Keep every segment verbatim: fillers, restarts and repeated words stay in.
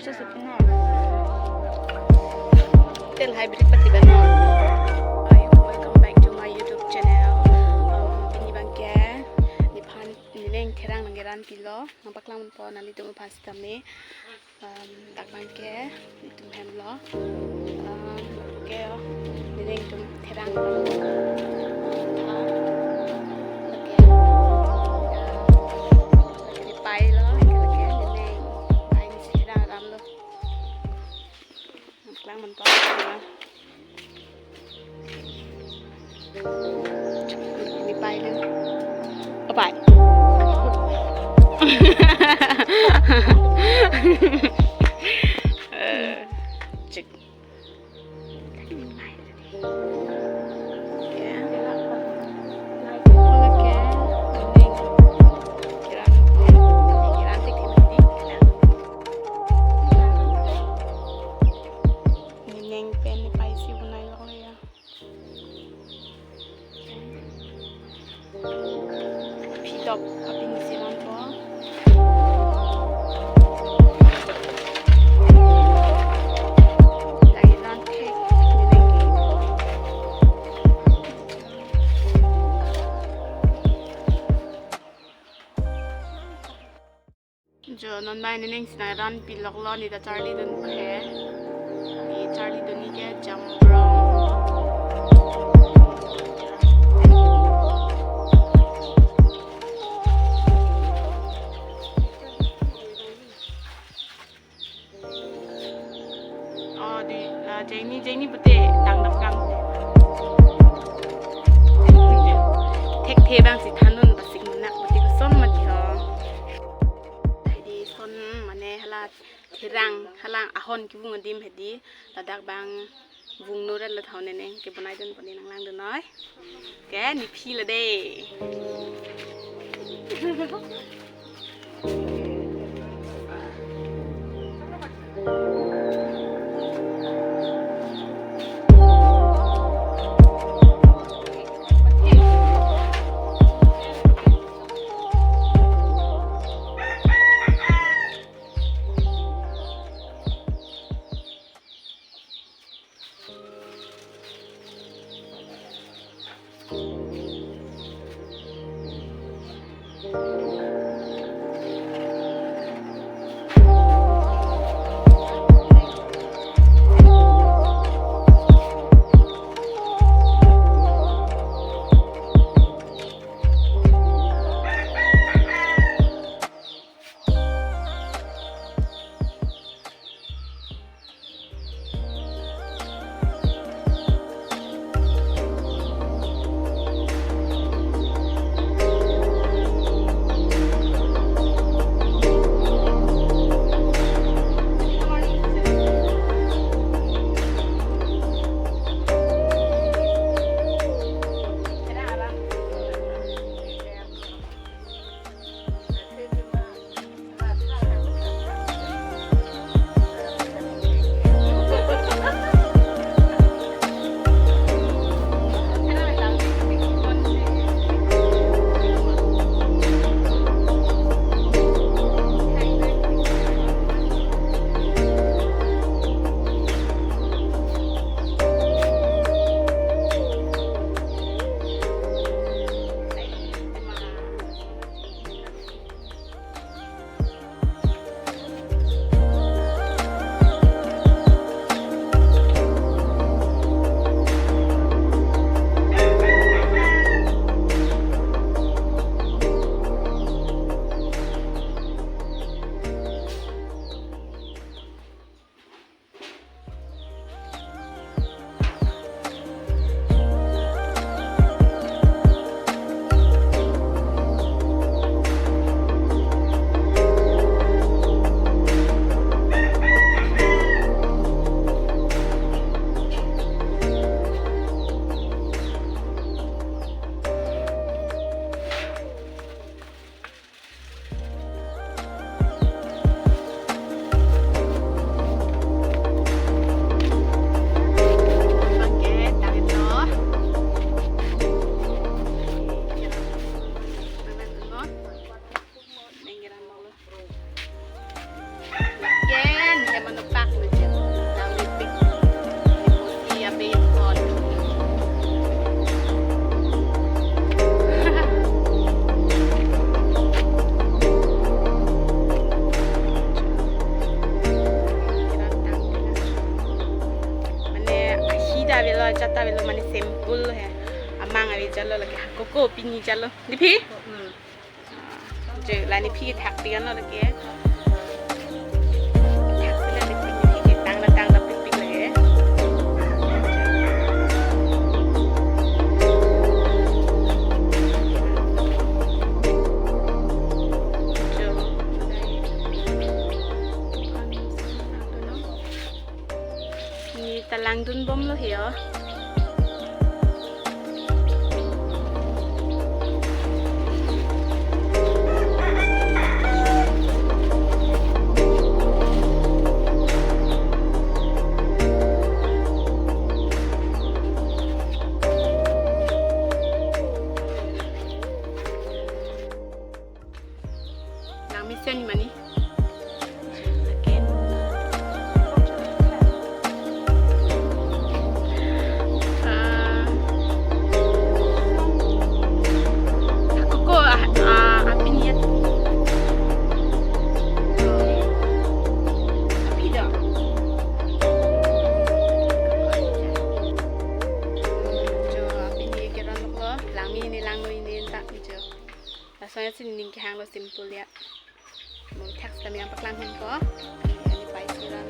Tel hybrid pati ba no. Hi, welcome back to my YouTube channel. Um, pini abangke nephan, ne neng therang nangkeran pilo, nangpaklang ponpo nanglitum aphan sitame. Um, dak abangke netum hem lo. Um, ke, oh, ne nengtum therang. Lake, lake nepei lo, lake, lake ne neng. Ai, ne si therang aram lo. Nangpaklang ponpo. Nepei lo. Oh, pei. Eh, cek. Ne neng pen nepei si bonai lok lo ya. Pidop apin si ran po. Lagi ran thek, ne neng ke. Jo, non bai ne neng si nangran pilok lo, ne ta charlidun he. Ne charlidun, ne ke jamrong. Oh, di, ah, jengni, jengni pute tang dap kang. Thekthe abang si thandun, pasik munak pute koson mati ho. Hedi son mane hala therang, hala ahon kevung adim hedi, ladak abang vung noret la thau, ne neng ke bonaidun pon, ne nanglangdun noi. Ke nephi lo de. Pini chalo. Di phi? Hmm. Je, la nephi ke thakpik anlo lake. Thak sila nephi, nephi ke tang la tang la pik pik lake. Jo. Ni ta langdun bomlo he o. Nang mesen mani. Ah. Ako ko, ah, ah, apin yat. Apin do. Jo, apin ye keran lo. Langmi ne langno ne ta jo. Lason si ning kehanglo simple ya. Mo thak sami ang paklang hen ko. Ani pai siran.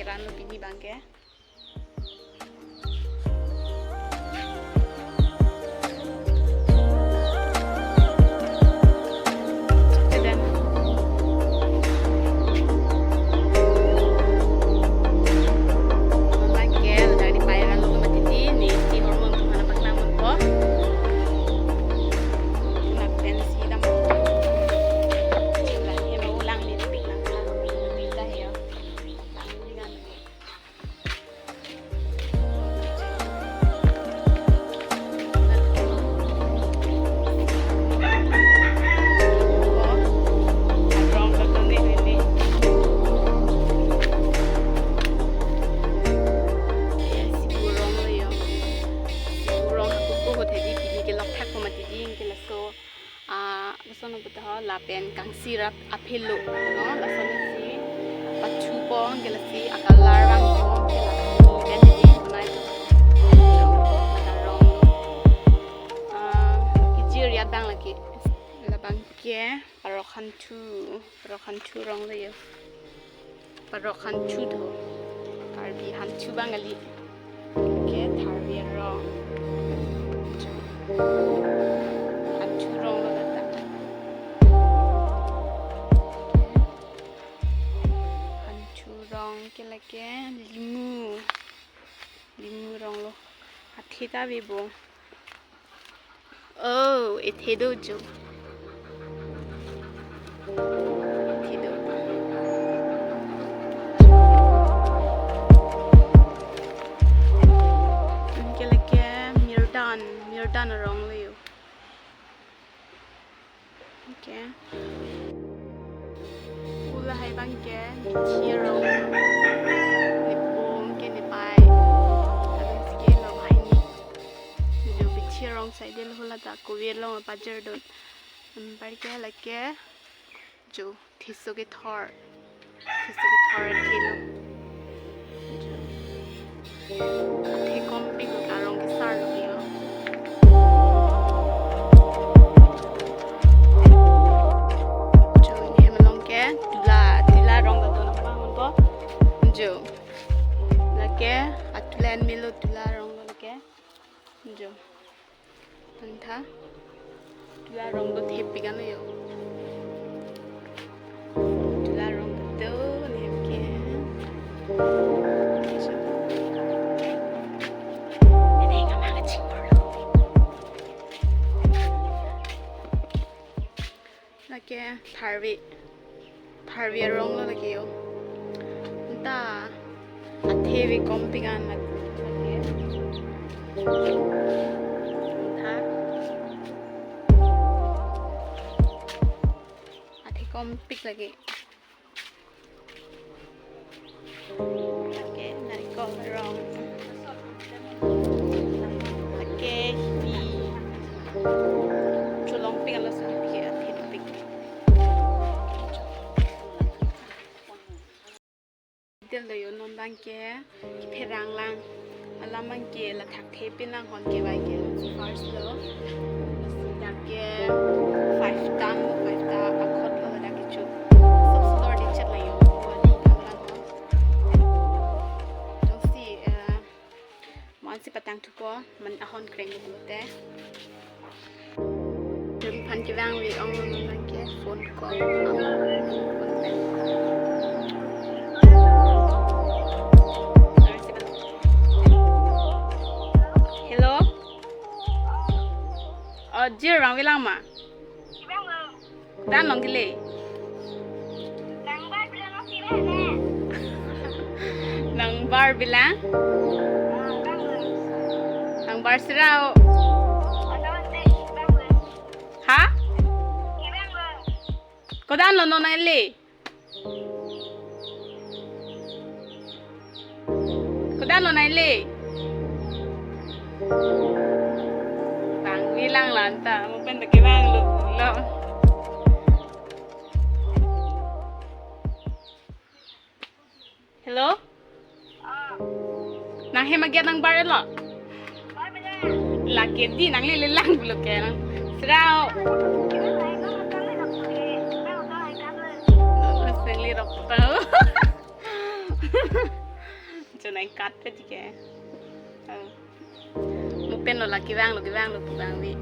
Keran lo pini bangke. Ah, lason puta ho lapen kangsirap aphelo, no, lason si pachu pong ke lasi akalar vang pong ke lasi pen di nai akarong. Ah, kejir ya bang lagi. Labang ke parok hanthu, parok hanthu rong lo yo. Parok hanthu do. Karbi hanthu bang kali. Ke tharve arong. Hanthu rong lo tata. Hanthu rong ke lake limu. Limu rong lo. Athe ta vebo. Oh, ethe do jo. Ethe do. Anke lake mirdan, mirdan arong lo yo. Okay. Pu lahai bang ke, bithi arong. Nepong ke nepai. Lapen si ke lo banghini. Jo bithi arong side lo hala ta kove along pajir dun. Anpar ke lake jo thiso kethor. Thiso kethor athe lo. Athe kompik arong kesar lo yo. Jo ne hem along ke tula, tula rong ta do nang pang ko. Jo. Lake atula an melo tula rong lo lake. Jo. Nangtha. Tula rong do thepik ano yo. Tula rong do ne hem ke. Nene nga manga chingpar lo. Lake tharve. Tharve arong lo lake yo. Nta athe ve kompik an lake. Nta athe kompik lake. Rong. Lake hibi. Cholong pik alo sar ke athe pik. Del do yo non abang ke kepherang lang. Alam abang ke lathak the pinlang hon ke vai ke first lo. Dak ke five tang, five ta akhot lo dak ke chu. Sub store di chat la yo. Wani kam lang ho. Jongsi, eh, mo-ansi patang thupo, man ahon kreng lo te. Jun phan kevang ri ong lo non abang ke phone call. Phone pen. Hello? Oh, Jir, vangve lang ma? Kodan along kele? Nangbar bilang? Nangbar sirao. Ha? Kodan along non nangle? Kodan along nangle? Vangve lang lanta, mo pen ta kevang lo lo. Hello? Nang hem agiat nangbar lo? Lake di nanglele lang pulo ke nang. Sirao. Asengli rok tau. Chonai kat pe tike. Oh. Mo pen lo la kevang lo, kevang lo, kevang vi.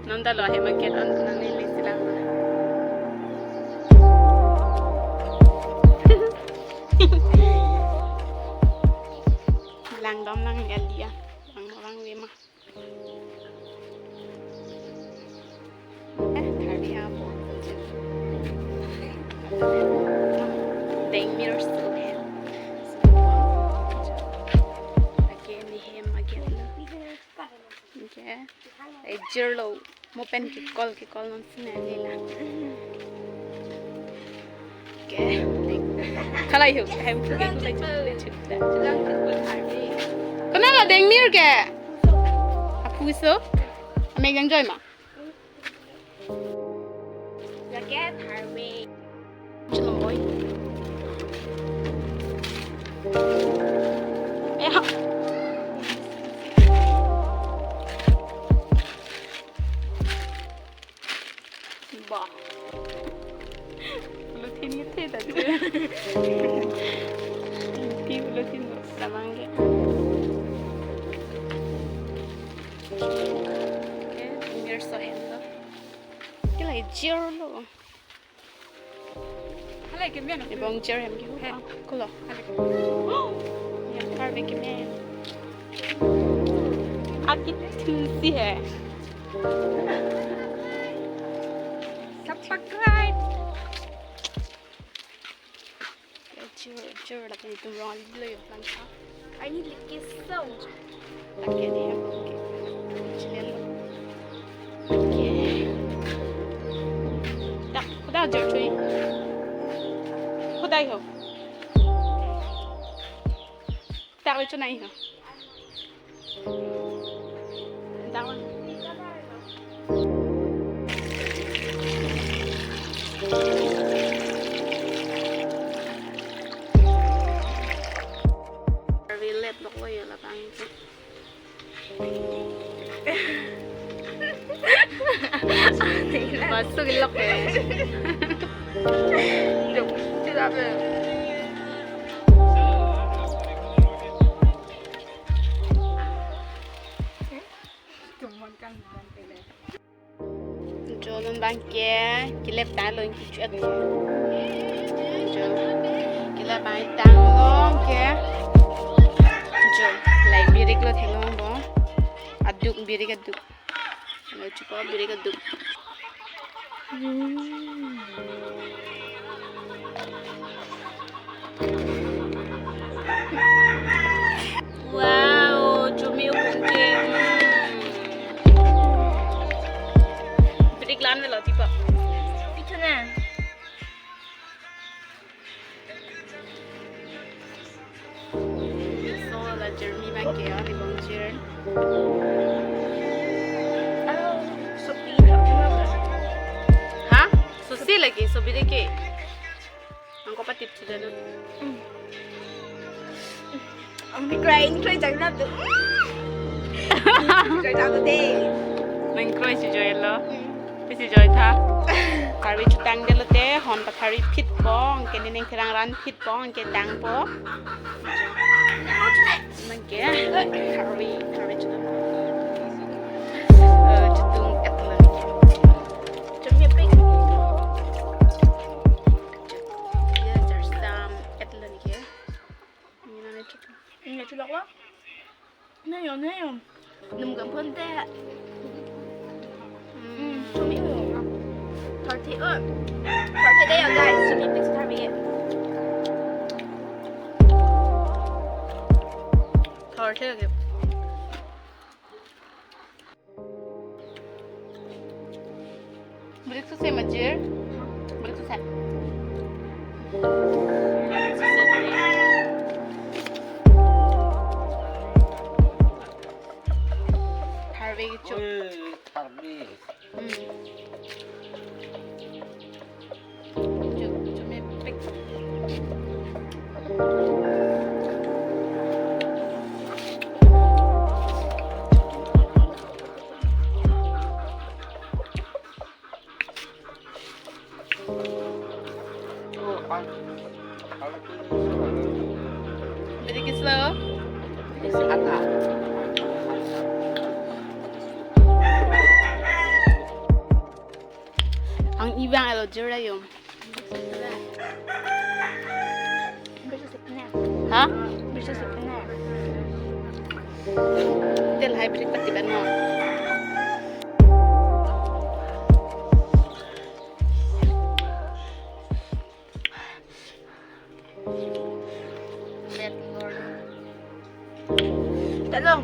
Non ta lo hem agiat on nanglele si lang. Langdom lang ya dia. Lang mo vangve ma. Eh, tharve apo. Dengmir so hem. Lake ne hem agiat lo. Okay. Eh, Jir lo. Mo pen ke call, ke call non sine nila. Okay. Kalai ho, hem ke call, call, call. Konat lo Dengmir ke? Aphu so? Amek nangjoy ma? Lake tharve. Chelom oi. Eh, ha. Bah. Polythene kethe ta chu. Ti polythene lo lamang ke. Okay, Dengmir so hem lo. Ke la Jir lo. Hala ke men. Ebong Jir hem ke. He. Kulo. Hala ke. Hem tharve ke men. Akithu si he. Subscribe. Jir, Jir lake netum rong ali lo yo lang sa. Arni like so. Lake ne hem ke. Chilelo. Okay. Dak, kodak Jir chui. Kodak ho. Dak le chonai ho. Dak. Relate lok lo ya labang ke. Masuk ilok ya. Jom, tidak apa. Tumon kan bukan pele. Jo non abang ke, kelep tanglo ke chu-et. Jo, kelep abang tanglo ke. Jo, lahei birik lo theklong bo. Aduk, birik aduk. Lahei chuko birik aduk. Hmm. Wow, chumi ukung ke. Hmm. Birik lan velo tipo. Pichona. So, la Jeremy abang ke, oh, ni bong jer. Ha? Sosi lagi, sobi de ke. Angko patip sudah na. Ang crying, crying jang na tu. Crying jang tu deh. Nang crying si joy lo. Hmm. Pisi joy tha. Tharve chotang det lote, hon pathari phit po, anke nening therang ran phit po, anke tangpo. Anke tharve, tharve chotang. Eh, chotang et lo. Chotang ya pik. Ya, jarsam et lo anke. Ini nang chotang. Ini chotang lo. Nayo, nayo. Num kampon te. Hmm, chumi ho. Thirty, oh. Thirty de ya, guys. Chumi fix thirty. Thirty lagi. Break suse majir. Break suse. Tharve kecho. Oi, tharve. Hmm. Kecho, kecho mepik. Very slow. Ang ibang alo jera yung. Ha? Tel hybrid pati ba no? Tadong.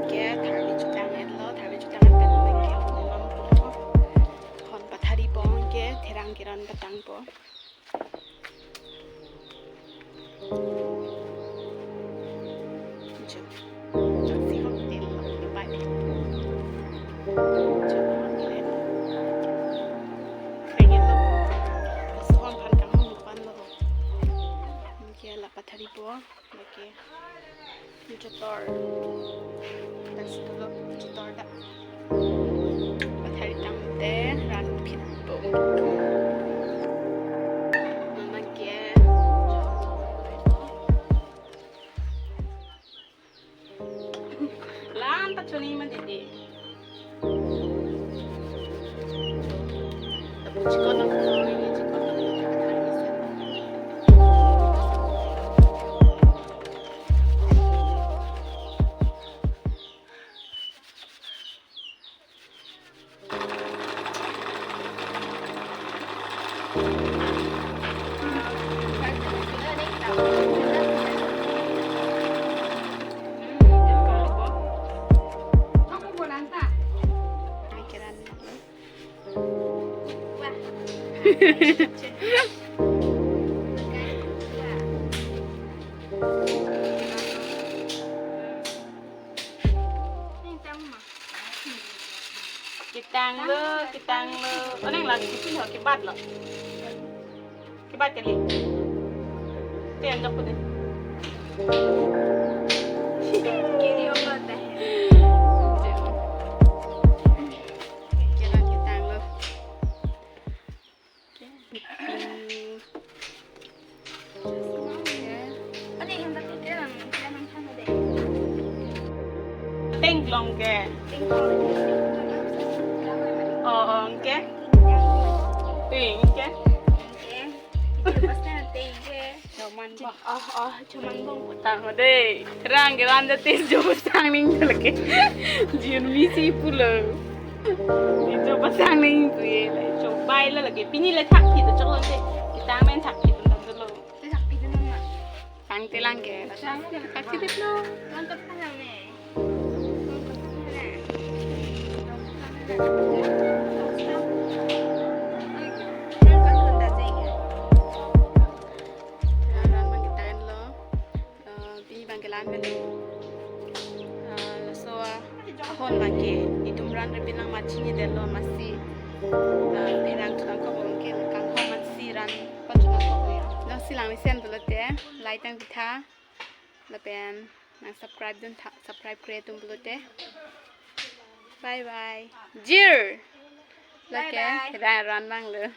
Ke tharve chotang et lo, tharve chotang et pen ke hon pathari po, ke therang keran patang po. Pathari po, lake. Chetor. Lasi dolo chetor dak. Pathari tangte ran phit po. Mama ke. Lam pachuni ma didi. Chikon na, chikon na. Ketang lo, ketang lo. Oneng lagi sipin ho, kebat lo. Kebat kali. Tiang dok deh. Kiri obat deh. Jalan ketang lo. Tengklong ke. Oh, oh, ke. Ting ke. Choman bong. Oh, oh, choman bong. Tang ho dei. Rang ke ran de tis jo sang ning lake. Jun mi si pulo. Ni jo pasang ning pu ye la. Chobai la lake. Pini le thak thi to chok lo te. Ketang men thak thi to lo. Te thak thi to na. Tangte lang ke. Thak thi lo. Lang kat thang ne. Ran melu. Ah, laso, ah, ahon abangke itum ran ribin lang ma chinidetlo, masi. Ah, pherangthu lang kobom ke kangkong masi ran pon chunang kobom. Jongsi lang mesen pulote, like nangpitha. Lapen nang subscribe duntha, subscribe kre atum pulote. Bye bye. Jir. Lake, bye bye. Ran, ran nanglo.